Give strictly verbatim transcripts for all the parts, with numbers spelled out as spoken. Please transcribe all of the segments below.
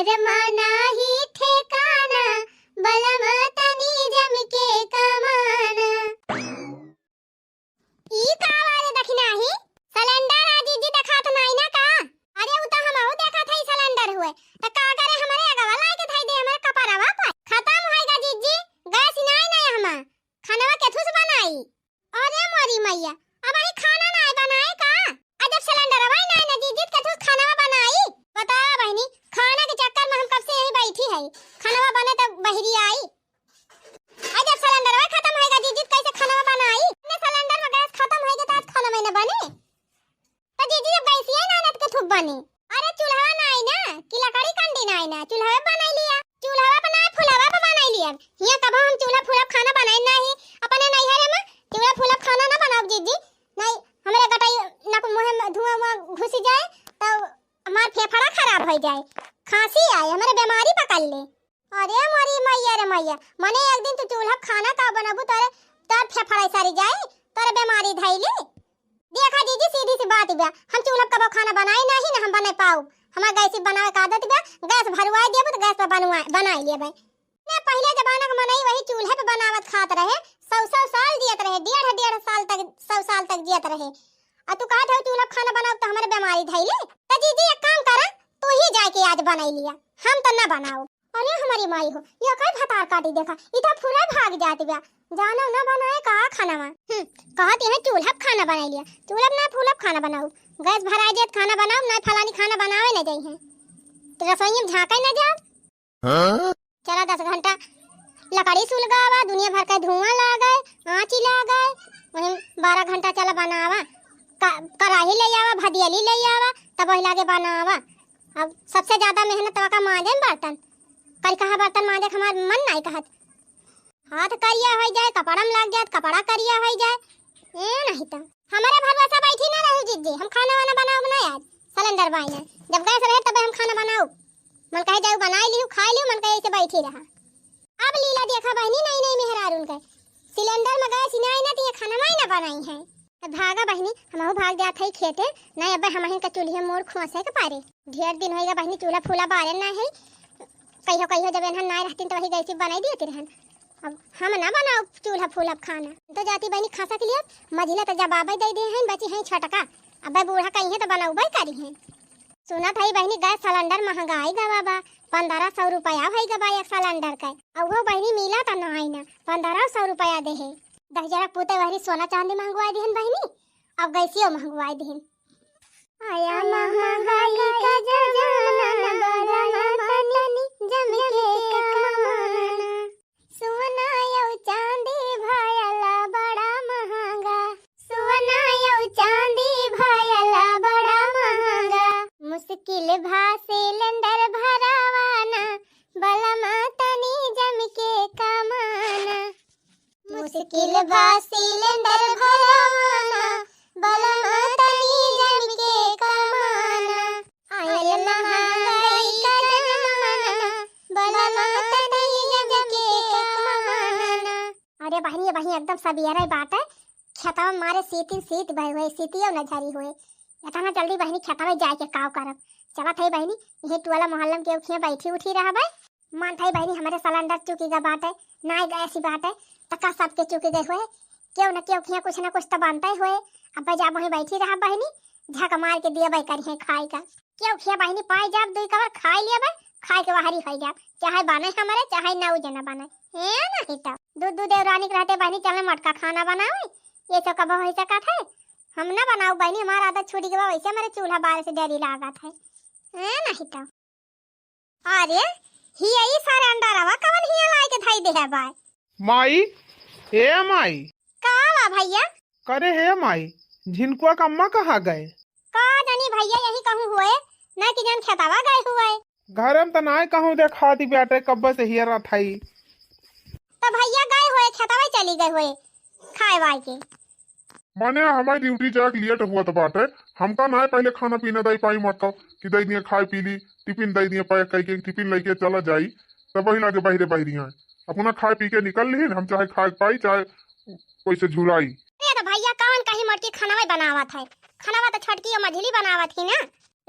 रे मना ही ठेकाना, बलम तनी जम के कमाना। ई का आवाज दखिना ही? सिलेंडर आ जीजी देखात नाई ना का? अरे उ त हमहू देखत हई सिलेंडर हुए। त का करे हमरे अगवा लाइके धई दे हमरे कपरवा पर। खतम होइगा जीजी, गैस नाई ना हमा। खानवा केथुस बनाई? अरे मोरी मैया, अबही खाना नाई बनाए का? आ जब सिलेंडरवा ही नाई ना जीजी त केथुस खानवा बनाई? बतावा बहिनी, खाना के चक्कर में हम कब से यहीं बैठी है। खानवा बने त बहिरी आई। आ जब सिलेंडरवा खतम होइगा जीजी, त कैसे खानवा बनाई? ने सिलेंडर में गैस खतम होइगा त आज खानवा न बने। त जीजी जब गैसिया ना नत के थुप बने। अरे चूल्हा नाई ना, कि लकड़ी कंडी नाई ना, चूल्हा बनाई लिया। चूल्हा पे ना, फुलवा पे बनाई लिया। हियां कबो हम चूल्हा फूला खाना बनाई नाही। अपने नैहरे में चूल्हा फूला खाना ना बनाओ जीजी। नहीं, हमरे गटाई ना को मुंह में धुआं उआं घुस जाए, तो हमार फेफड़ा खराब हो जाए, खांसी आए, हमरे बीमारी पकड़ ले। अरे मोरी मैया रे मैया, मने एक दिन तू चूल्हा खाना का बनबू, तोरे, तोर फेफड़ा सरी जाई, तोरे बीमारी धैली। देखा जीजी, सीधी सी बात बा, हम चूल्हा कबो खाना बनाई नाही ना हम बनाई पाऊ। हमार गैस पे बनावे का आदत बा, गैस भरवाई देबू तो गैस पे बनवाए, बनाई लेबे। ने पहिले जमाना के मनई वही चूल्हे पे बनावत खात रहे, सौ सौ साल जियत रहे, डेढ़ डेढ़ साल तक, सौ साल तक जियत रहे। आ तू कहत हो चूल्हा पे खाना बनाओ तो हमरे बीमारी धैली। त जीजी एक काम करा, तू ही जाके आज बनाई लिया, हम तो ना बनाओ। अरे हमारी माई हो, ये का भतार काटी देखा, ई तो फूला भाग जात बा, जानो ना बनाए का खाना में। हम्म, कहत यह चूल्हा पे खाना बनाई लिया, चूल्हा पे ना फूला पे खाना बनाओ, गैस भराई जात खाना बनाओ, ना फलानी खाना बनावे ना जाई है, तो रसोई में झांके ना जाओ। हाँ? चला दस घंटा लकड़ी सुलगावा, दुनिया भर का धुआं लागे, आँची लागे, वहीं बारह घंटा चला बनावा, का-, कराही ले आवा, भदियली ले आवा, तब वही लागे बनावा। अब सबसे ज्यादा मेहनत तो का मांजे में बर्तन, कल कहाँ बर्तन मांजे के हमार मन नहीं कहत। हाथ करिया होइ जाए, कपड़ा में लाग जात, कपड़ा करिया होइ जाए। ए नहीं तो हमरे भरोसा बैठी ना रहू जीजी, हम खाना वाना बनाओ ना आज, सिलेंडर बाई ना, जब गैस रहे तब हम खाना बनाओ। मन कहे जाऊ बनाई लिहू, खाई लिहू, मन कहे ऐसे बैठी रहा। अब लीला देखा बहिनी, नई नई मेहरारून के सिलेंडर में गैस ही ना आई ना तो ये खाना माई ना बनाई है। अब भागा बहिनी, हमहू भाग जात है खेते, नहीं अब हमहिन का चूल्हे मोर खोसे के पारे। ढेर दिन होइगा बहिनी, चूल्हा फूला बारे ना है, कहियो कहियो जब एनहन नाय रहतिन त वही गैसी बनाई दियत रहन। अब हम ना बनाउब चूल्हा फूलब खाना। तो जाती बहिनी खासा के लिए, मझिला त जवाबे दे दे हैं, बची हैं छोटका। अबे बूढ़ा कहीं है तो बनउबे करी हैं। सुनत है बहिनी गैस सिलेंडर महंगाई गवा बा, पन्द्रह सौ रुपया होई गवा एक सिलेंडर के। अब वो बहिनी मिला त ना आई ना, पन्द्रह सौ रुपया दे है। दहिजरा पूते बहिनी सोना चांदी महंगवाई दिहन बहिनी, अब गैसियो महंगवाई दिहन। आया महंगाई का जमाना, बलमा तनी जम के कमाना। सोना यौ चांदी भयला बड़ा महंगा, सोना यौ चांदी भयला बड़ा महंगा। मुश्किल भा सिलेंडर भरावाना, बलमा तनी जम के कमाना। मुश्किल बा सिलेंडर भरवाना, बलमा तनी जम के कमाना। आयल महंगाई का जमाना, बलमा तनी जम के कमाना। अरे बहिनी, बहिनी एकदम सबेरे बाटे, खेतवा मारे सीतिन सीत भय हुए, सीतियो न झरी हुए। इतना जल्दी बहिनी खेतवा जाए के काव करब? चलत है बहिनी, यही टोला मोहल्ला में केहू खिया बैठी उठी रहबे। मानत हई बहिनी, हमरे सिलेंडर चुकी गा बाटे, नाय गैस ही बाटे, त का सबके चुकी गए हुए? केहू न केहू खिया कुछ न कुछ त बनते हुए। अब जा वहीं बैठी रहा बहिनी, झक मार के दियबे करिहे खाए का। केहू खिया बहिनी पाई जाब, दुई कवर खाई लियबे, खाए के वाहरी होई जाब, चाहे बने हमरे, चाहे नौ जना बने। ए नहीं त दू दू देवरानी के रहते बहिनी, चले मोटका खाना बनावे, ये सब कब हो सकत है? हम ना बनाऊ बहिनी, हमार आदत छूटी के बा, वैसे हमरे चूल्हा बारे से डरी लागत है। ए नहीं त अरे, हिया ई सिलेंडरवा कवन हिया लाइके धई देहे बाय? माई, ए माई। का बा भैया? करे हे माई, झिनकुआ का अम्मा कहाँ गए? का जानी भैया, यही कहूँ हुए, ना कि जान खेतवा गए हुए। घर में त नाय कहूँ देखाती बाटे, कब्बे से हियरत हई। त भैया गए हुए, खेतवा चली गए हुए, खाए वाए के। मने हमारी ड्यूटी जाके लेट हुआ त बाटे, हमका ना पहले खाना पीना दई पाई, मतलब कि दई दिए खाए पी ली, टिफिन दई दिए पैक करके, टिफिन लेके चला जाई, तब वही लागे बहरे बहरी हैं। अपना खाए पी के निकल लीन, हम चाहे खाए पाई, चाहे कोई से झुराई। अरे त भैया कौन कहीं मोटकी खाना में बनावत है, खाना तो छोटकी और मझली बनावत ही ना।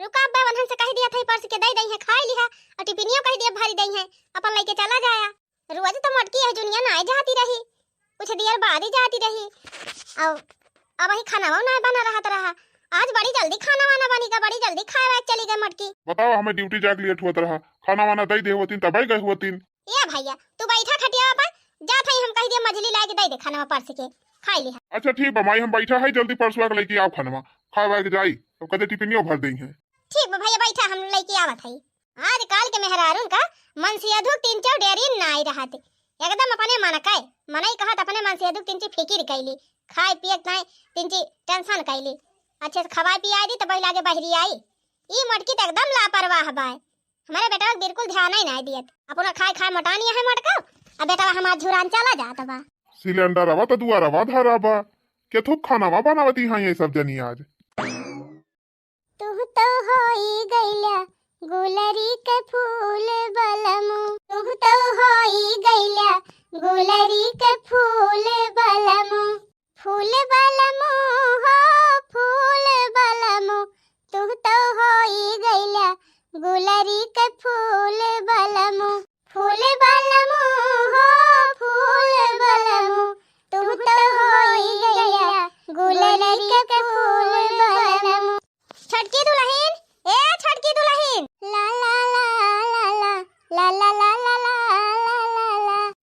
रुका, अब्बा वनहन से कहि दिया था, परस के दइ दइहैं, खाइ लिहा, अउर टिफिनियो कहि दिया भरि दइहैं, अपन लइके चला जाया। रोज तो मोटकी यह जुनिया नाहीं जाती रही, कुछ देर बाद ही जाती रही। अउर अबहीं खाना वाना बना रहत रहा, आज बड़ी जल्दी खाना वाना बनी गा, बड़ी जल्दी खाए वाए चली गए मोटकी। बताओ, हमें ड्यूटी जाके लेट होत रहा, खाना वाना दइ दे होतिन तबै गए होतिन। ए भइया, तू बइठा खटिया पर, जात हई हम कहि दिया मझिली लाइके दइ दे खाना परस के, खाइ लिहा। अच्छा ठीक बा माई, हम बइठा हई, जल्दी परसवा के लइके आव खाना, खाए वाए के जाई, तब कदे टिफिनियो भर दइहैं। ठीक बा भइया, बइठा, हम लइके आवत हई। आजकाल के मेहरारून का मनसेधू क तिनचौ डेरिन नाहीं रहत। एकदम अपने मन कै, मनई कहत अपने मनसेधू क तिनची फिकिर कइली, खाए पिए क नाहीं तिनची tension कइली। अच्छे से खवाए पियाए दी त बहिला के बहरी आई। ई मोटकी त एकदम लापरवाह बाय। हमरे बेटवा क बिल्कुल ध्यान ही नाहीं दियत। अपना खाए खाए मोटानी है मोटका, अब बेटवा हमार झुरान चला जात बा। सिलेंडरवा त दुआरवा धरा बा, केथू खानावा बनावती हैं ये सब जनी आज। तू तो होई गइला गुलरी के फूल बलमू, तू तो होई गइला गुलरी के फूल बलमू, फूल बलमू हो फूल बलमू, तू तो होई गइला गुलरी के फूल बलमू, फूल बलमू हो फूल बलमू, तू तो होई गइला गुलरी के फूल बलमू। छोटकी दुलहिन, ए छोटकी दुलहिन। ला ला ला ला ला।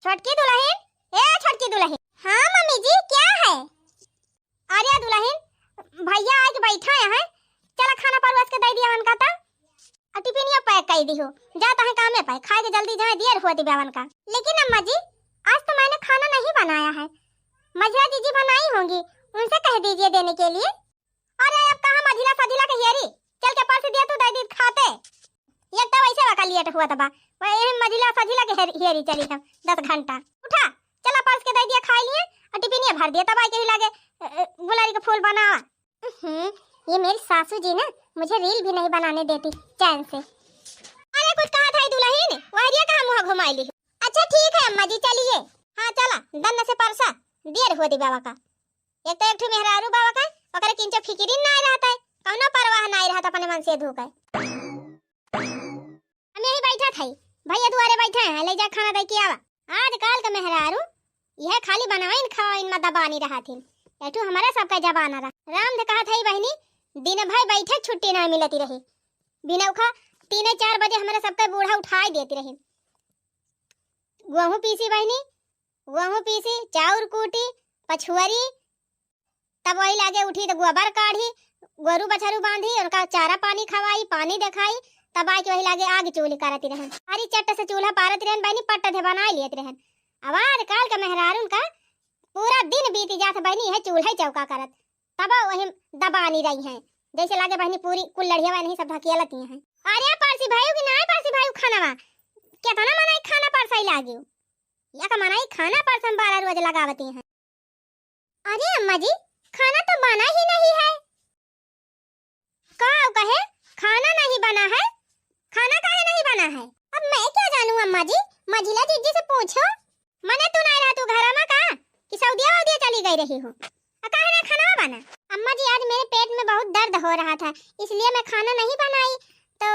छोटकी दुलहिन, ए छोटकी दुलहिन। हाँ मम्मी जी, क्या है? अरे दुलहिन, भइया आइके बइठा हैं, चला खाना परस के दइ दिया उनका त। अउर टिफिनिया pack कइ दिहो, जात हैं कामे पे, खाए के जल्दी जाए, देर होत बा उनका। लेकिन अम्मा जी, आज तो मैंने खाना नहीं बनाया है, मझिला जीजी बनाई होंगी, उनसे कह दीजिए देने के लिए। अरे अब कहाँ मझिला सझिला के हेरी, चल के परस दिया तू दइ दी खाते। एक तो वैसे वका लेट होत बा, वही मझिला सझिला के हेरी, हेरी चली हम दस घंटा। उठा, चला परस के दइ दिया, खाइ लिया अउर टिफिनिया भर दिया, तब आइके ही लागे, अ, अ, गुलरी के फूल बनावा। हम्म, ये मेरी सासू जी ना मुझे reel भी नहीं बनाने देती चैन से। अरे कुछ कहत हई दुलहिन, वहरिया कहाँ मुँह घुमाइली? अच्छा ठीक है अम्मा जी, चलिए। हाँ चला, दन्न से परसा, देर होत बा वका। एक तो एक ठो मेहरारू बा वका, ओकरे किंचो फिकिरिन नाहीं रहत है, कउनो परवाह नाहीं रहत अपने मनसेधू कै। हम यहीं बइठत हई, भइया दुआरे बइठे हैं, लइ जा खाना दइ के आवा। आजकाल के मेहरारू यह खाली बनवाइन खवाइन मा दबानी रहत हिन। एठू हमरे सबका जमाना रहा। राम से कहत हई बहिनी, दिन भर बइठे क छुट्टी नाहीं मिलती रही। बिनौखा तीने चार बजे हमरे सबका बूढ़ा उठाइ देती रही। गोहूँ पीसी बहिनी, गोहूँ पीसी, चाउर कूटी, पछुअरी, तब वही लागे उठी त गोबर काढ़ी, गोरू बछरू बाँधी, उनका चारा पानी खवाई, पानी देखाई, तब आइके वही लागे आग चूल्ही करती रहन। अरे चट्ट से चूल्हा पारत रहन बहिनी, पट्ट धे बनाइ लेत रहन। अब आजकाल के मेहरारून का पूरा दिन बीती जात बहिनी, यह चूल्हा चौका करत, तब वही दबानी रही हैं, जैसे लागे बहिनी पूरी कुल लड़िया नहीं सब ढकेलती हैं। अरे परसी भाई कि नाहीं परसी भाई खानावा, केतना मनई खाना परसई लागी, या का मनई खाना परसम बारह रोज लगावती हैं। अरे अम्मा जी, खाना तो बना ही नहीं है। का कहे, खाना नहीं बना है? खाना काहे नहीं बना है? अब मैं क्या जानूं अम्मा जी, मझिला जीजी से पूछो। मने तू नहीं रहतू घरा मा का, कि सऊदिया वऊदिया चली गई रही हो? आ काहे ना खाना बना? अम्मा जी, आज मेरे पेट में बहुत दर्द हो रहा था, इसलिए मैं खाना नहीं बनाई। तो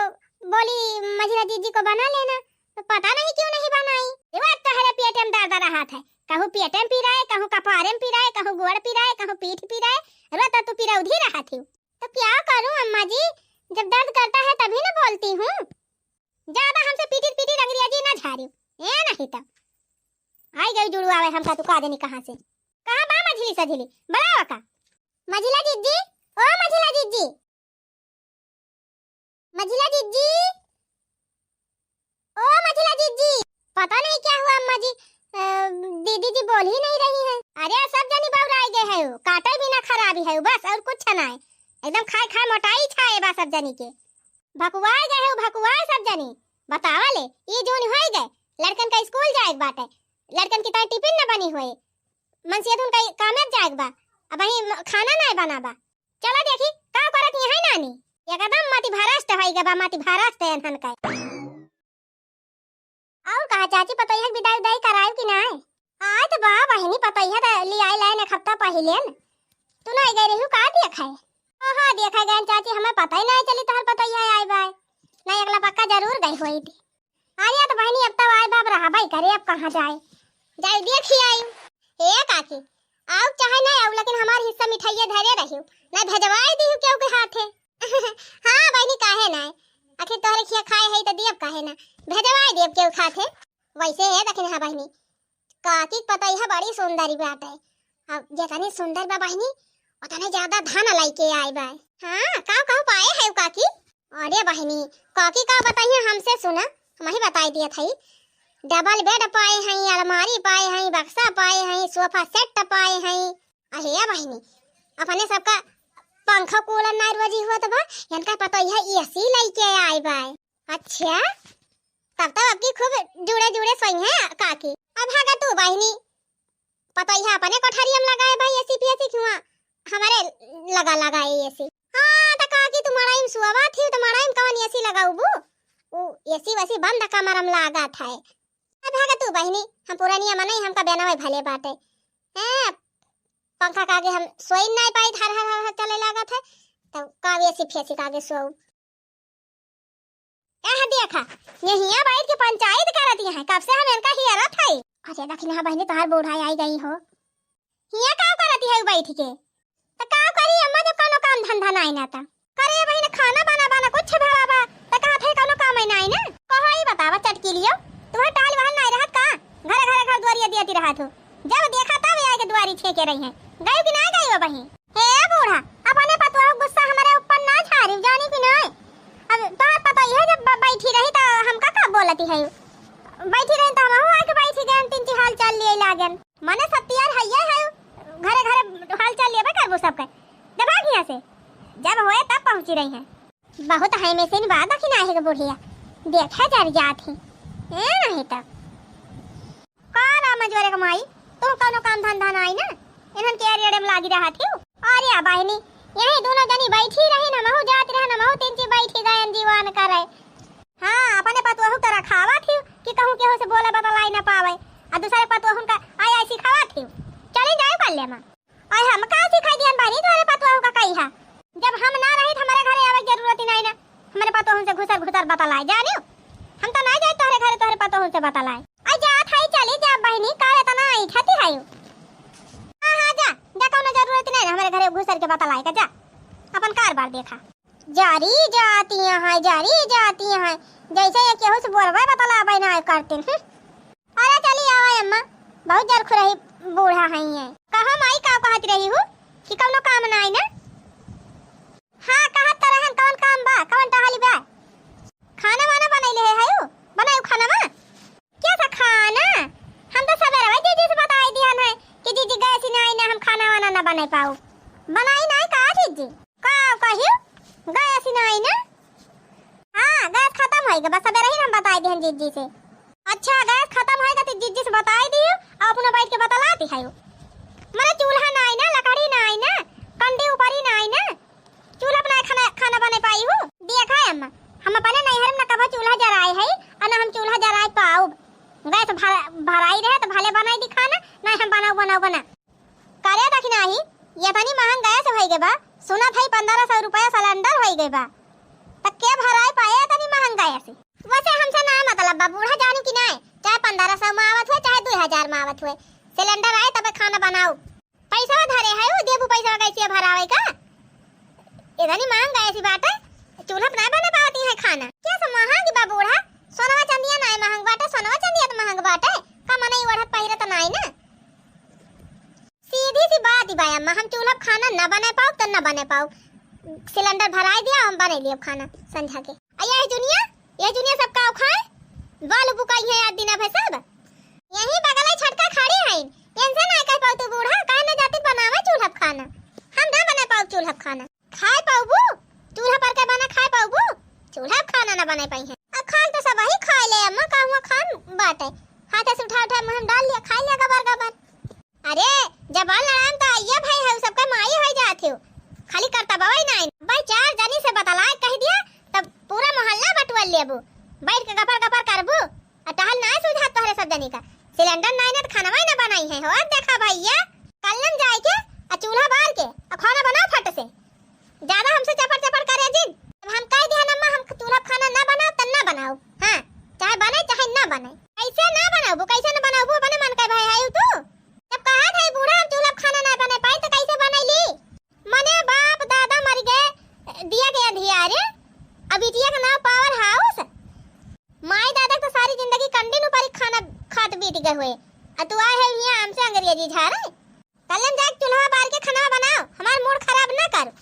बोली मझिला जीजी को बना लेना, तो पता नहीं क्यों नहीं बनाई। ये बात तो है, पेट में दर्द रहा था, कहूँ पेट में पीराए, कहूँ कपारे में पीराए, कहूँ गोड़ पीराए, कहूँ पीठ पीराए, रोज तो तू पीरा उधी रहा थी। तो क्या करूं अम्मा जी, जब दर्द करता है तभी ना बोलती हूँ। ज्यादा हमसे पीटी पीटी अंग्रेजी ना झाड़ियो, ए नहीं तो आई गई जुड़ू आवे हमका तू का देनी कहाँ से। कहाँ बा मझिली सझिली, बुलावा का। मझिला जिज्जी, ओ मझिला जिज्जी, मझिला जिज्जी, ओ मझिला जिज्जी। पता नहीं क्या हुआ अम्मा जी, अ, दीदी जी बोल ही नहीं रही हैं। अरे सब जनी बौराई गए है, काटे भी ना खराबी है बस, और कुछ ना है। एकदम खाए खाए मोटाई छाए बा सब जनी के। भकुआए गए है, भकुआए सब जनी। बतावा ले, ई जून होई गए, लड़कन का स्कूल जाए के बाटे, लड़कन की ताई टिफिन न बनी होए, मनसेधुन का कामे जाए के बा, अब वहीं खाना ना बना बा। चला देखी का करत ही है नानी, एकदम मति भ्रष्ट होई गए बा, मति भ्रष्ट है एनहन का। और कहा चाची, पतोहिया के विदाई उदाई करायु कि नाय? आय त बा बहिनी, पतोहिया त लियाई लाइन एक हफ्ता पहिले न। तू नाय गई रही का देखे? हाँ, हाँ, देखा गए चाची, हमें पता ही नाहीं चली तोहर पतोहिया आए बाय। नाहीं, अगला पक्का जरूर गई होई थी। अरे तो बहिनी, अब तो आए बाप रहा भाई करे, अब कहाँ जाए, जाए देखी आई। ए काकी, आउ चाहे नाहीं आउ, लेकिन हमार हिस्सा मिठाइये धरे रहियो, नाहीं भेजवाए दियो केहू के हाथे। हाँ बहिनी, काहे नाहीं, आखिर तोहरे खिया खाए है तो दियब काहे ना, भेजवाए दियब केहू के हाथे। वैसे है दखिन, हाँ बहिनी, काकी के पतोहिया बड़ी सुंदर बाटे। अब जेतनी सुंदर बा बहिनी, ओतने ज्यादा धन लइके आए बा। हाँ, का का पाए है काकी? अरे बहिनी, काकी का बताइए हमसे, सुना, हमही बताई दियत हई। डबल बेड पाए हैं, अलमारी पाए हैं, बक्सा पाए हैं, सोफा सेट पाए हैं। अहे बहिनी, अपने सबका पंखा कूलर नाहीं रोजी होत बा, इनका पतोहिया एसी लइके आए बा। अच्छा, तब तो अबकी खूब जुड़े जुड़े सोई हैं काकी। अब हगा तू बहिनी, पतोहिया अपने कोठरिया में लगाए भाई एसी फेसी, क्यों हमरे लगा लगाए एसी। हाँ, त काकी तू मड़ाई में सुआवा थी, त मड़ाई में कवन एसी लगाउबू? उ एसी वैसी बंद कमरा में लागत है। अब हगा तू बहिनी, हम पुरनिया मनई, हमका बेनवे भले बाटे। हैं, पंखा का आगे हम सोई नाहीं पाई, हर हर हर हर चले लागत है, तब का एसी फेसी का आगे सोऊ? एह देखा, ये हियाँ बैठ के पंचायत करत हैं, कब से हम इनका हियरत हई। अच्छा, दखिन, हाँ बहिनी, तोहार बूढ़ा आई गई हो। हियाँ का करत है बैठ के? त का करी अम्मा, जब कौनो काम धंधा नाहीं ना त। करे बहिन, खाना बना बना कुछ भावा बा, त कहत है कौनो काम ही नाहीं ना। कहो ई बतावा चटकी लियो, तुम्हार टहल वहल नाहीं रहत का? घरे घरे घर दुआरिया दियती रहत हो, जब देखा तब आए के दुआरी छेके रही हैं। गयो कि ना गयो बहिन? हे बूढ़ा, अपने पतोह गुस्सा हमरे ऊपर ना झारी, जानी कि नाहीं? अब तोहार पतोहिया जब ब-, बैठी रही त हमका का बोलती है? बैठी रही त हमहू आके बैठी गए, तीन चार हाल चाल लिए लागन। मने सत्यार हइये है, घरे घरे हाल चाल लेबे करबू सबके। जब आ गया से, जब होए तब पहुँची रही हैं। बहुत है में से बात दखिन आहे के बुढ़िया, देखे जर जात ही। ए नाहीं त। का राम जोरे के माई, तू कौनो काम धंधा नाहीं ना, इन्हन के एड़े एड़े में लागी रहत हिउ। अरे बहिनी, यही दोनों जनी बैठी रही ना, महू जात रहे ना, महू तीन ची बैठी गयन जीवन करे। हाँ, अपने पतोहू के रखावत हिउ कि कहूँ केहू से बोले बतलाई ना पावे, आ दूसरे पतोहू का आई आई सिखावत हिउ। चली जाओ कर ले माँ। और हम का सिखाई दियन बहिनी तोहरे पतोहू का कही है? जब हम ना रही त हमरे घरे आवे के जरूरत ही नाहीं ना। हमरे पतोहू से घुसर घुसर बतलाए, जानियो? हम तो नाहीं जाए तोहरे घरे तोहरे पतोहू से बतलाए। आ जात हई, चली जा बहिनी, का एतना ऐठत हई? हाँ, हाँ, जा, जा, कौनो जरूरत नाहीं ना हमरे घरे घुसर के बतलाए का, जा, अपन कारबार देखा। जरी जाती हैं, जरी जाती हैं, जैसे ये केहू से बोलबे बतलाबे नाहीं करतीन, हम्म। अरे चली आवा अम्मा, बहुत जरखुरही बूढ़ा हई हैं। कहो माई, का कहत रही हूँ कि कौनो काम नाहीं ना? हाँ, कहत तो रहन, कौन काम बा, कौन टहली बा? खाना वाना बनैले है, हयू? बनायू खाना वा? क्या था खाना? हम तो सबेरवा दीदी से बताई दिहन है कि दीदी गैस ही नाहीं ना, हम खाना वाना ना बनाई पाऊ। बनाई नाहीं का दीदी? का कहियो? गैस ही नाहीं ना? हाँ, गैस खतम होई गए, बस सबेरही हम बताई दिहन जीजी से। अच्छा, गैस खतम होई गए तो जीजी से बताई दियो, अब अपना बैठ के बतलाती है। मने चूल्हा नाहीं ना, लकड़ी नाहीं ना, कंडी ऊपरी नाहीं ना, चूल्हा अपना खाना, खाना बनाई पाई हूँ। देखा है अम्मा, हम अपने नैहर में न कभो चूल्हा जराए है और न हम चूल्हा जराए पाउब। गैस भर-, भराई रहे तो भले बनाई दी खाना, नाहीं हम बनाऊ, बनाऊ, बना। करे दखिन आही, ये तनी महंग गैस होई गए बा, सुनत हई पन्द्रह सौ रुपया सिलेंडर होई गए बा। त के भराई पाए तनी महंग गैस? वैसे हमसे ना मतलब बा, बूढ़ा जानी कि नाहीं, चाहे पन्द्रह सौ में आवत हुए, चाहे दो हजार में आवत हुए, सिलेंडर आए तबे खाना बनाऊ। पैसा धरे है, वो देबू पैसा कैसे भरावे का? इतनी महंग गैस बाटे, चूल्हा पर ना बना पावती है खाना। क्या सब महंग बा बूढ़ा? सोनवा चंदिया नाहीं महंग बाटे, सोनवा चंदिया तो महंग बाटे, का मनई ओढ़त पहिरत नाहीं ना। सीधी सी बात ही बा अम्मा, हम चूल्हा पे खाना ना बना पाउब तो ना बना पाउब। सिलेंडर भराई दिया, हम बना लियो खाना संझा के। आ ये जुनिया, ये जुनिया सब का खाए? बाल बुकाई है आज दिना भर सब। यही बगल ही छटका खड़ी है, इनसे ना कह पाऊ तू बूढ़ा, काहे ना जाती बनावे चूल्हा पे खाना? हम ना बना पाउब चूल्हा पे खाना। खाए पाउबू? चूल्हा पर के बना खाए पाउबू? चूल्हा पे खाना ना बना पाई है। आ खाए तो सब वही खाए ले अम्मा, का हुआ खान बाटे। हाथे से उठा उठा मुंह में डाल लिया, खाए लिया गबर गबर। अरे, जबान लड़ाम त अइया भाई है, सबके माई होई जात हो। खाली करतबवई नाहीं। भाई चार जनी से बतलाए कह दिया, तब पूरा मोहल्ला बटुअल लेबू। बैठ के गफर गफर करबू, आ टहल नाहीं सुझात तोहरे सब जनी का। सिलेंडर नाहीं ना त खानवा ही ना बनाई है हो। अब देखा भैया, कल्लम जाए के, आ चूल्हा बार के, आ खाना बनाओ फट से। ज्यादा हमसे चपर चपर करे जिन। अब हम कह दिया अम्मा, हम चूल्हा पे खाना ना बनाओ, त ना बनाओ। हाँ, चाहे बने चाहे ना बने। कैसे ना बनाबू, कैसे ना बनाबू, अपने मन के भय है तू। जब कहा था बूढ़ा हम चूल्हा पे खाना ना बने पाई तो कैसे बनैली? मने बाप दादा मर गए, दिया के अंधियारे, अब बिटिया के नाम पावर हाउस। माई दादा तो सारी जिंदगी कंडीन ऊपर ही खाना खात बीत गए हुए, आ तू आए है यहाँ हमसे अंग्रेजी झारे। कल हम जाके चूल्हा बार के खाना बनाओ, हमार मूड खराब ना कर,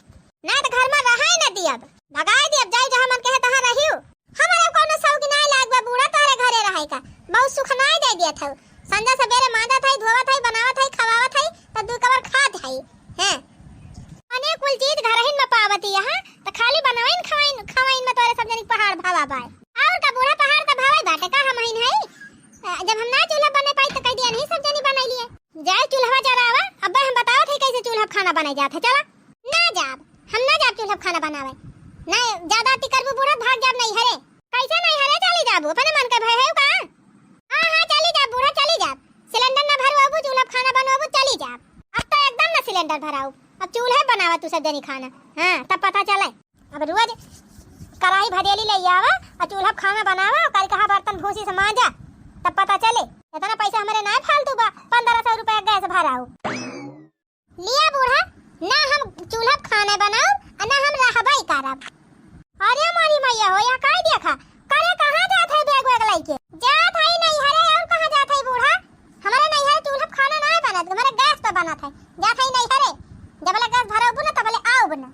ना तो घर में रहा ही ना दियब, भगाए दियब, जाई जहाँ मन कहे तहाँ रहियो। हमारे कोनो शौक नाय लाग बा बूढ़ा तोहरे घरे रहे का, बहुत सुख नाय दे दिया था। संझा सबेरे मांजत है, धोवत है, बनावत है, खवावत है, तब दू कबर खात है। हैं? अने कुल चीज घरहिन में पावती यहाँ, त खाली बनाइन खवाइन, खवाइन में तोरे सब जनी पहाड़ भावा बाय। और का बूढ़ा पहाड़ त भावा बाटे का हम हइन है? अ, जब हम ना चूल्हा बने पाई त कह दिया नहीं सब जनी बनाई लिए। जाए चूल्हा जरावा, अब्बे हम बतावत है कैसे चूल्हा पे खाना बनाई जात है, चला। ना जाब, हम ना जाब चूल्हा पे खाना बनावे। ना ज्यादा अति करबू बूढ़ा भाग जाब नहीं हरे। कैसे नहीं हरे चली जाबू, अपने मन के भय है का? हाँ, हाँ, चली जाब बूढ़ा, चली जाब। सिलेंडर ना भरवाबू, चूल्हा पे खाना बनवाबू, चली जाब। अब तो एकदम ना सिलेंडर भराऊ, अब चूल्हे बनावा तू सब जनी खाना। हाँ, तब पता चले। अब रोज कढ़ाई भदेली ले आवा और चूल्हा पे खाना बनावा और कल कहा बर्तन भूसी से मांजा, तब पता चले। इतना पैसा हमारे ना फालतू बा, पन्द्रह सौ रुपया गैस भराऊ। लिया बूढ़ा, ना हम चूल्हा पे खाना बनाऊ और ना हम रहबे करब। अरे मोरी मैया हो, या काई देखा? करे कहाँ जात है बैग वैग लइके? जात है नैहरे, और कहाँ जात है बूढ़ा? हमारे नैहरे चूल्हा पे खाना ना बनत, हमारे गैस पे बनत है। जात है नैहरे, जबले गैस भरबू ना तबले आउब ना।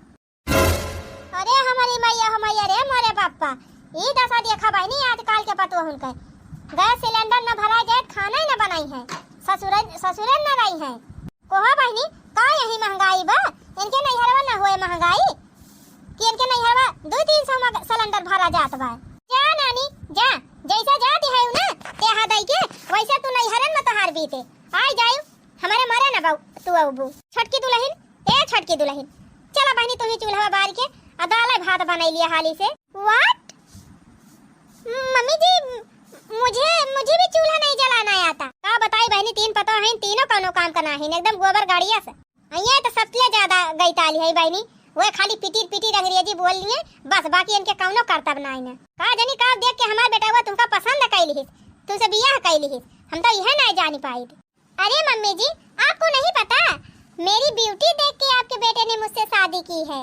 अरे हमारी मैया हो मैया रे मोरे बापा, ई दशा देखा बहिनी आजकल के पतोहुन के। गैस सिलेंडर न भराई जाए, खाना ही न बनाई है, ससुरे, ससुरे न रही है। कोहा बहिनी, का यही महंगाई बा? इनके नैहरवा न होए महंगाई कि इनके नैहरवा दो तीन सौ में सिलेंडर भरा जात बा। जा नानी, जा, जैसा जात है ना, तेहा दई के, वैसे तू नैहरन में तोहार बीते। आई जायु, हमारे मरे न बाऊ, तू अउबू। छोटकी दुलहिन, ए छोटकी दुलहिन, चला बहिनी, तू ही चूल्हा बार के आ दाल भात बनाई लिया हाली से। What? मम्मी जी, मुझे, मुझे भी चूल्हा नहीं जलाना आता। का बताई बहिनी, तीन पतोह हैं, तीनों कौनो काम का नाहीं, एकदम गोबर गाड़िया से। अइये तो सबसे ज्यादा गैताली है बहिनी, वो खाली पिटीर पिटीर अंग्रेजी बोल लिए बस, बाकी इनके कौनो करतब नाहीं है। का जानी का देख के हमार बेटवा तुमका पसंद कैली हिस, तुमसे बियाह कैली हिस, हम तो यह नहीं जानी पाई। अरे मम्मी जी, आपको नहीं पता, मेरी ब्यूटी देख के आपके बेटे ने मुझसे शादी की है।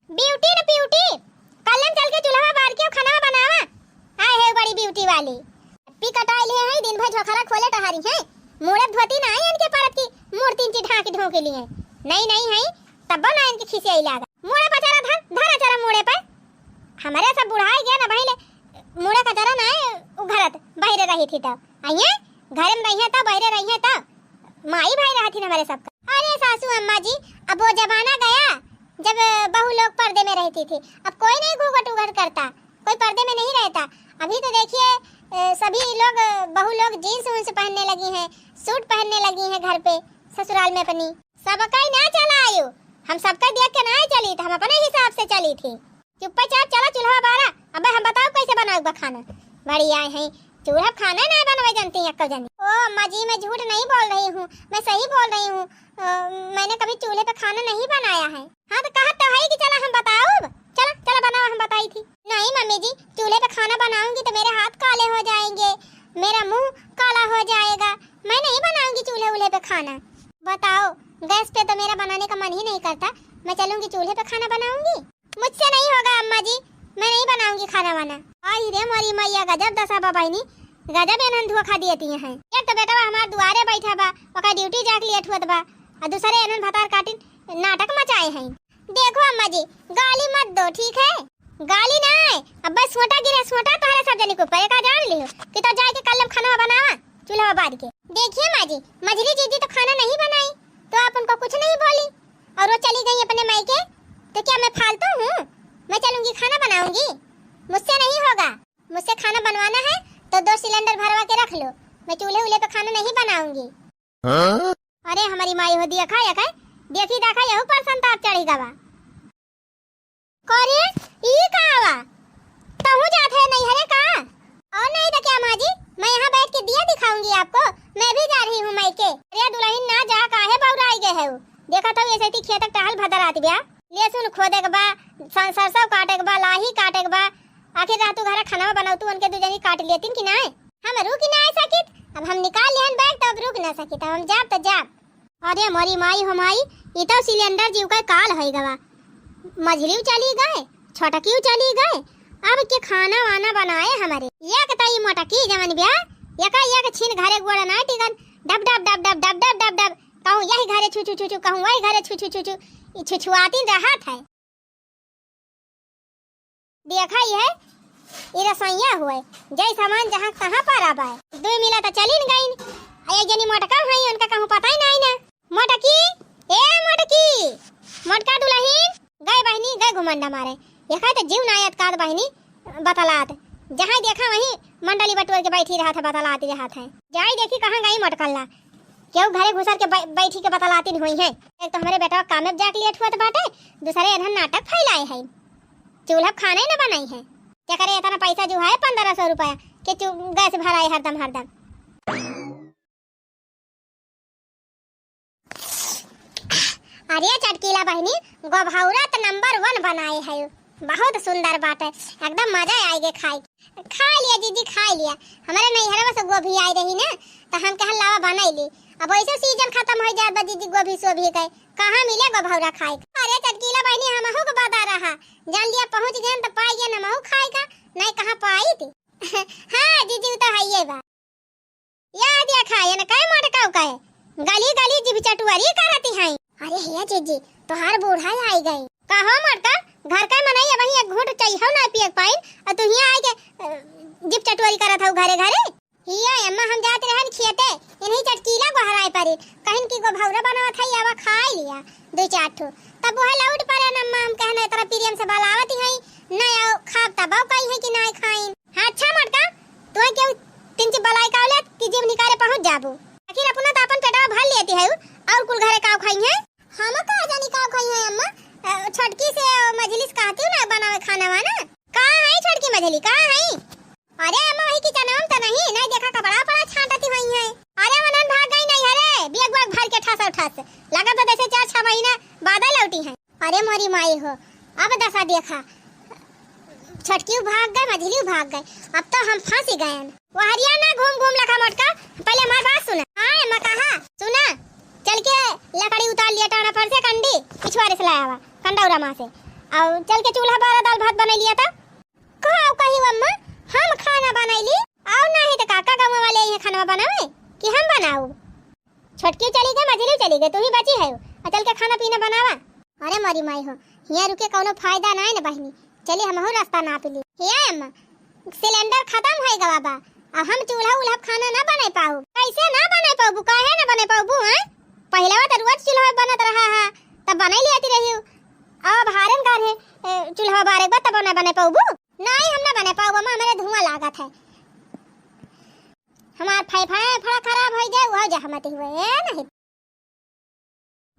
ब्यूटी न प्यूटी, कल हम चल के चूल्हा बार के खाना बनावा। आए है बड़ी ब्यूटी वाली, पी कटाई लिए हैं, दिन भर झोखरा खोले टहरी हैं, मूड़े धोती ना आई इनके परत की, मूड़ तीन की ढांकी ढोंकी लिए, नहीं नहीं है, तब ना इनके खिसियाई लागा। मूड़े पर चरा धर, धरा चरा मूड़े पर। हमारे सब बुढ़ाई गया ना बहिले, मूड़े का चरा ना है, उघरत बहिरे रही थी तब। आइए, घर में रहिए तब, बहिरे रहिए तब, माई भाई रहती हमारे सबका। अरे सासू अम्मा जी, अब वो जमाना गया जब बहू लोग पर्दे में रहती थी, अब कोई नहीं घूंघट उघट करता, कोई पर्दे में नहीं रहता। अभी तो देखिए, अ, सभी लोग, अ, बहू लोग जींस उन्स पहनने लगी हैं, सूट पहनने लगी हैं घर पे, ससुराल में अपनी। सबका ही ना चला आयु, हम सबका देख के ना चली, तो हम अपने हिसाब से चली थी। चुप्पे चाप चला चूल्हा बारा। अबे हम बताओ कैसे बनाओ बा खाना। बड़ी आए हैं, चूल्हा पे खाना ना बनवे जानती हैं एक्को जनी। ओ अम्मा जी, मैं झूठ नहीं बोल रही हूँ, मैं सही बोल रही हूँ। अ, मैंने कभी चूल्हे पे खाना नहीं बनाया है। हाँ तो कहा तो है कि चला हम बताओ, चला चला बनाओ, हम बताई थी। नहीं मम्मी जी, चूल्हे पे खाना बनाऊंगी तो मेरे हाथ काले हो जाएंगे, मेरा मुंह काला हो जाएगा, मैं नहीं बनाऊंगी चूल्हे उल्हे पे खाना। बताओ, गैस पे तो मेरा बनाने का मन ही नहीं करता, मैं चलूंगी चूल्हे पे खाना बनाऊंगी। मुझसे नहीं होगा अम्मा जी, मैं नहीं बनाऊंगी खाना वाना। आई रे मोरी मैया, गजब दशा बा बहिनी, गजब एनहन धोखा दियती हैं। एक तो बेटवा हमार दुआरे बैठा बा, ओकर ड्यूटी जाके लेट होत बा, और दूसरे एनहन भतार काटिन नाटक मचाए हैं। देखो अम्मा जी, गाली मत दो, ठीक है? गाली ना है, अब बस सोटा गिरे, सोटा तोहरे सब जनी के ऊपर, एका जान लियो कि तो जाए के कल हम खाना बनावा, चूल्हा बार के। देखिए माँ जी, मझली जीजी तो खाना नहीं बनाई, तो आप उनको कुछ नहीं बोली, और वो चली गई अपने मायके, तो क्या मैं फालतू हूँ? मैं चलूंगी, खाना बनाऊंगी, मुझसे नहीं होगा। मुझसे खाना बनवाना है तो दो सिलेंडर भरवा के रख लो, मैं चूल्हे उल्हे पे खाना नहीं बनाऊंगी। हाँ? अरे हमारी माई हो, देखा या का, देखी देखा, यहू पर संताप चढ़ी गवा। करे, ई का आवा? तहू जात है नैहरे का? और नहीं तो क्या माँ जी, मैं यहाँ बैठ के दिया दिखाऊंगी आपको, मैं भी जा रही हूँ मायके। अरे दुलहिन ना जा, काहे बौराई गए है? देखा तो ऐसे थी खेत टहल भदर आती ब्या। ले सुन खोदे के बा, सन-, सरसों काटे के बा, लाही काटे के बा। आखिर रहतू घरे खाना बनावतू, उनके दू जनी काट लेतिन कि नाय? हम रुक ना सकित, अब हम निकाल लेहन बैग, तो अब रुक ना सकित, अब हम जाब तो जाब। अरे मोरी माई हो माई, ई तो सिलेंडर जीव का काल होइ गवा। मझलिउ चली गए, छोटकिउ चली गए, अब के खाना वाना बनाए हमरे। एक तो ई मोटकी जवन बिया, एका एक छिन घरे गोड़ ना टिकन, डब डब डब डब, कहूँ यही घरे छु छु छु छु, कहूँ वही घरे छु छु छु छु, ई छुछुआतिन रहत है। देखा ही है, ई रसोइया हुए, जय सामान जहाँ तहाँ पर आबा है। दुई मिला तो चलिन गईन, आ एक जनी मोटका है, उनका कहूँ पता ही नहीं ना। मोटकी, ए मोटकी, मोटका दुलहिन, गए बहिनी, गए घुमंडा मारे। देखा तो जीव ना याद काद बहिनी, बतलात। जहाँ देखा वहीं मंडली बटोर के बैठी रहत है, बतलात रहत है। जाई देखी कहाँ गई मोटकल्ला। केहू घरे घुसर के बै-, बैठी के बतलातिन होई है। एक तो हमरे बेटवा कामे जाके लेट हुआ तो बाटे, दूसरे एनहन नाटक फैलाए है। चूल्हा खाना ही ना बनाई है। क्या करे इतना पैसा जो है पन्द्रह सौ रुपया के चू-, गैस भराए हरदम हरदम। अरे चटकीला बहिनी, गोभौरा त नंबर वन बनाए है, बहुत सुंदर बाटे, एकदम मजा आएगे खाए के। खा लिया जीजी, खा लिया। हमारे नैहरवा से गोभी आई रही ना, तो हम कहन लावा बनाई ली। अब वैसे सीजन खत्म हो जात बा जीजी गोभी सोभी के, कहाँ मिले गोभौरा खाए के? अरे चटकीला बहिनी, हमहू के बता रहा, जान लिया पहुँच गए तो पाई गए हमहू खाए का, नहीं कहाँ पाई थी। हाँ जीजी, वो तो है ये बात। या देखा, एन कई मोटकाऊ कहे, गली गली जीभ चटुअरी करती हैं। अरे हे जीजी, तोहार बूढ़ा आई गई। कहो मोटका, घर का मनई अबहीं एक घूंट चाहो ना पिए पाइन, और तू हियाँ आई के, अ, जीभ चटुअरी करत हऊ घरे घरे। हिया अम्मा, हम जात रहन खेते, इन्हीं चटकीला गोहराए परी, कहिन की गोभौरा बनावत है, आवा खाई लिया दो चार ठो। तब वह लौट परे न अम्मा, हम कहना इतना प्रेम से बलावत ही, न आओ खाब तब आओ कही है कि ना खाइन। हाँ, अच्छा मोटका, तू केहू तीन चीज बलाई का औलाद कि जीव निकाले पहुँच जाबू। आखिर अपना तो अपन पेटवा भर लेती है, और कुल घरे काव खाई है? हम का जानी काव खाई है अम्मा, अ, छोटकी से, अ, मझली से कहती हूँ ना बनावे खाना वाना। कहाँ है छोटकी मझली, कहाँ है? अरे अम्मा वही किचनवा में तो नहीं, नहीं देखा कपड़ा उपड़ा छांटती हुई है। अरे वनन भाग गई नहीं, अरे बैग वैग भर के ठस और ठस, लगा तो जैसे चार छह महीना बाद लौटी है। अरे मोरी माई हो, अब दशा देखा, छोटकियो भाग गए, मझलियो भाग गए, अब तो हम फंसी गए। वहरिया ना घूम घूम लखा मोटका, पहले हमार बात सुना। हाँ अम्मा, कहा? सुना, चल के लकड़ी उतार लिया टाना पर से, कंडी पिछवारे से लाया हुआ कंडौरा माँ से, और चल के चूल्हा बारा दाल भात बना लिया था। का कही अम्मा, हम खाना बनाई ली, और नहीं तो काका गाँव वाले आई हैं खाना बनावे कि हम बनाऊ? छोटकी चली गई, मझली चली गई, तू ही बची है, आ चल के खाना पीना बनावा। अरे मोरी माई हो, हियाँ रुके कौनो फायदा नाई न बहिनी, चली हमहू रास्ता नाप ली। हे अम्मा, सिलेंडर खत्म होई गवा बा, अब हम चूल्हा उल्हा खाना ना बनाई पाऊ। कैसे ना बनाई पाऊ, काहे ना बनाई पाऊ हैं? पहले तो रोज चूल्हा बनत रहा है, तब बनाई लियाती रही हूँ। अब हारन कार है, ए, चूल्हा बारे बा तब ना बनाई पाऊ। नाई हम ना बनाई पाऊ अम्मा, हमरे धुआं लागत है। हमार फाइफा फड़ा खराब हो जाए, वह जहमत हुए, ए नहीं।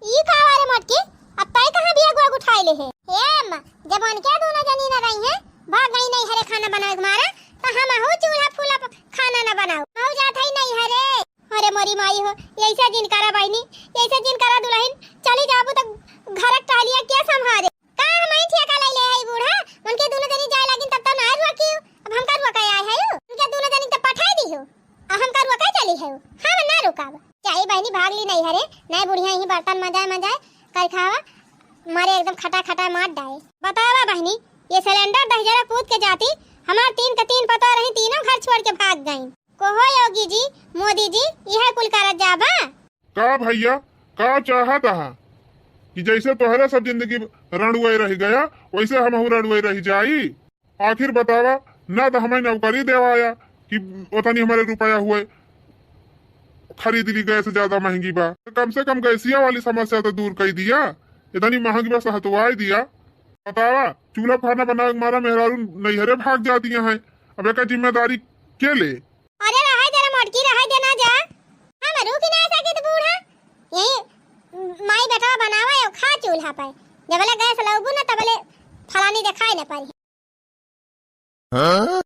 ई का रे मोटकी, अब तय कहाँ बैग वैग उठाए ले है? ए अम्मा, जब उनके दोनों जनी न रही हैं, भाग गई नहीं हरे खाना बनावे के मारा, तो हम आहू चूल्हा फूला प-, खाना न बनाओ। आहू जात है नहीं हरे। अरे मोरी माई हो, ऐसा जिन करा बहिनी, ऐसा जिन करा दुलहिन, चली जाबू तो घर क टहलिया के संभारे? का हम ही ठेका ले ले है बूढ़ा, उनके दोनों जनी जाए लागिन तब तो ना रोकी, अब हमका रोका आए है, उनके दोनों जनी तो पठाई दी हो। आ हम करुआ कह चली है, हम ना रुकाब। चाहे बहिनी भाग ली नहीं हरे, नहीं बुढ़िया यहीं बर्तन मजाए मजाए कर खावा, मारे एकदम खटा खटा मार डाए। बतावा बहिनी, ये सिलेंडर दहिजरा कूद के जाती, हमार तीन के तीन पतोह रही, तीनों घर छोड़ के भाग गईं। कहो योगी जी, मोदी जी, यह कुल करत जाबा? का भैया, का चाहत हा कि जैसे तोहरे सब जिंदगी रणुए रह गया, वैसे हमहू रणुए रह जाई? आखिर बतावा, ना तो हमें नौकरी देवाया कि उतनी हमारे रुपया हुए खरीद ली गैस ज्यादा महंगी बा। कम से कम गैसिया वाली समस्या तो दूर कर दिया, इतनी महंगी बा सहतवाई दिया। बतावा, चूल्हा खाना बनावे के मारा मेहरारू नैहरे भाग जाती हैं, अब एका जिम्मेदारी के ले? अरे रहे दे रे मोटकी, रहे दे ना जा, हम रुक ना सके तो बूढ़ा, यही माई बेटवा बनावा यो खा चूल्हा पे, जबले गैस लौबू ना तबले फलानी देखाई ना पारी। हाँ?